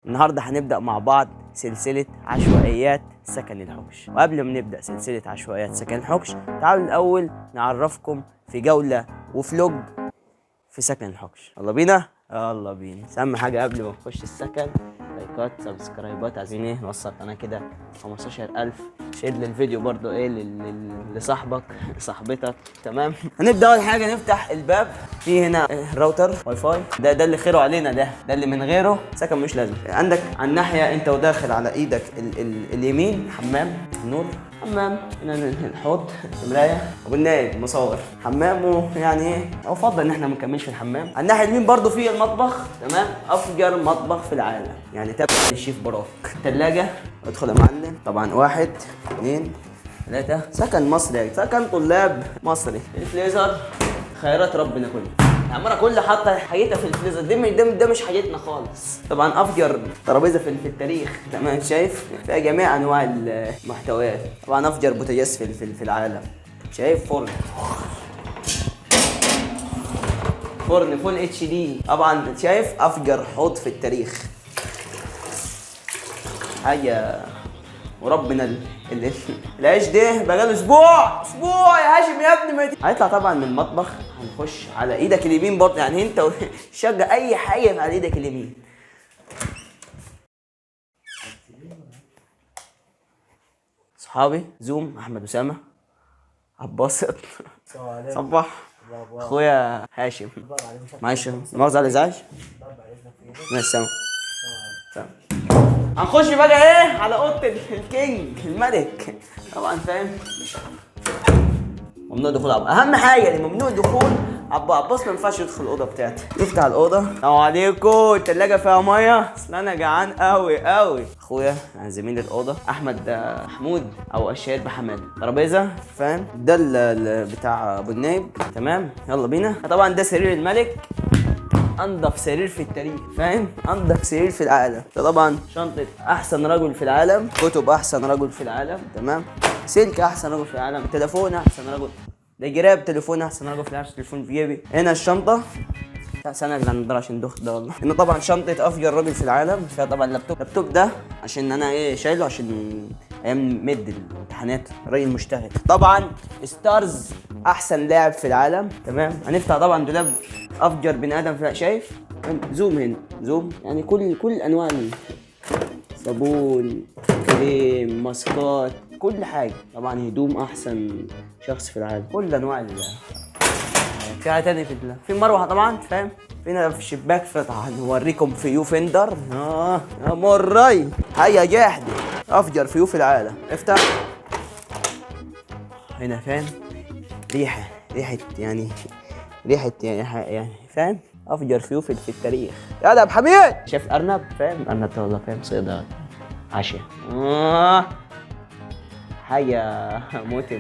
النهارده هنبدا مع بعض سلسلة عشوائيات سكن الحوكش. وقبل ما نبدا سلسلة عشوائيات سكن الحوكش، تعالوا الاول نعرفكم في جولة وفلوج في سكن الحوكش. يلا بينا يلا بينا. اهم حاجة قبل ما نخش السكن، لايكات subscribe ات، عايزين ايه نوصل قناة كده 15000. share للفيديو برضو ايه لصاحبك صاحبتك. تمام، هنبدا اول حاجة نفتح الباب. في هنا راوتر واي فاي، ده اللي خيره علينا، ده اللي من غيره سكن مش لازم. عندك على الناحية انت وداخل على ايدك ال ال اليمين حمام، نور حمام، هنا الحوض، مراية، ابو النايب مصور حمام، ويعني ايه افضل ان احنا ما نكملش في الحمام. على الناحية اليمين برضو في المطبخ، تمام، افجر مطبخ في العالم، يعني تبع الشيف براك. ثلاجه، ادخل يا معلم. طبعا 1 2 3، سكن مصري يعني، سكن طلاب مصري. الفليزر خيرات ربنا كله، العمارة كلها حاطة حاجتها في الفليزر دي، ده مش حاجتنا خالص. طبعا افجر ترابيزة في التاريخ، تمام، شايف فيها جميع انواع المحتويات. طبعا افجر بوتاجاز في العالم، شايف فرن full HD. طبعا شايف افجر حوض في التاريخ، حاجة وربنا العيش ده بقاله اسبوع اسبوع يا هاشم يا ابني. ما هنطلع طبعا من المطبخ، هنخش على ايدك اليمين برضه، يعني انت شجع اي حاجة على ايدك اليمين. صحابي زوم، احمد اسامة، عباسط، صباح، اخويا هاشم، معلش مؤاخذة على الازعاج، ماشي سلام. هنخش بقى ايه على اوضة الكينج الملك. طبعا فاهم ممنوع دخول عباس، اهم حاجة اللي ممنوع دخول عباس، ما ينفعش يدخل الاوضة بتاعتي. نفتح الاوضة، السلام عليكم، التلاجة فيها مية، اصل انا جعان قوي قوي. اخويا زميل الاوضة احمد محمود او الشهير بحماد، ترابيزة فاهم، ده بتاع ابو النايب، تمام، يلا بينا. طبعا ده سرير الملك، انضف سرير في التاريخ، فاهم، انضف سرير في العالم. ده طبعا شنطه احسن رجل في العالم، كتب احسن رجل في العالم، تمام، سلك احسن رجل في العالم، تليفون احسن رجل، ده جراب تليفون احسن رجل في العالم، تليفون في جيبي. هنا الشنطة، لا سنة يا جدعان عشان دخت ده والله. هنا طبعا شنطه افجر رجل في العالم، فيها طبعا اللابتوب ده عشان انا ايه شايله عشان ايام mid الامتحانات، راجل مجتهد. طبعا ستارز احسن لاعب في العالم، تمام. هنفتح طبعا دولاب افجر بني ادم في، شايف zoom هنا zoom، يعني كل انواع صابون، كريم، ماسكات، كل حاجة. طبعا هدوم احسن شخص في العالم، كل انواع في حاجة تانية في مروحة طبعا، فاهم. فينا في الشباك فتح، هنوريكم view فندر. يا مري، هيا جاحدي، افجر view في العالم. افتح هنا، فاهم، ريحه، ريحه يعني، ريحه يعني، يعني فاهم، افجر view في التاريخ. يا ده ابو حميد، شايف ارنب، فاهم، ارنب ده والله فاهم، صيدة عشاء. حاجة موت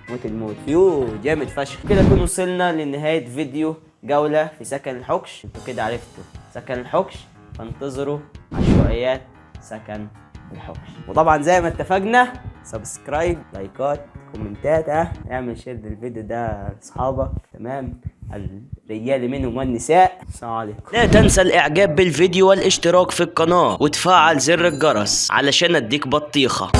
موت الموت، view جامد فشخ. كده نكون وصلنا لنهاية فيديو جولة في سكن الحوكش. انتوا كده عرفتوا سكن الحوكش، فانتظروا عشوائيات سكن الحوكش. وطبعا زي ما اتفقنا، subscribe، لايكات، كومنتات، اعمل share للفيديو ده لاصحابك، تمام، الرجال منهم والنساء. السلام عليكم. لا تنسى الاعجاب بالفيديو والاشتراك في القناة وتفعل زر الجرس علشان اديك بطيخة.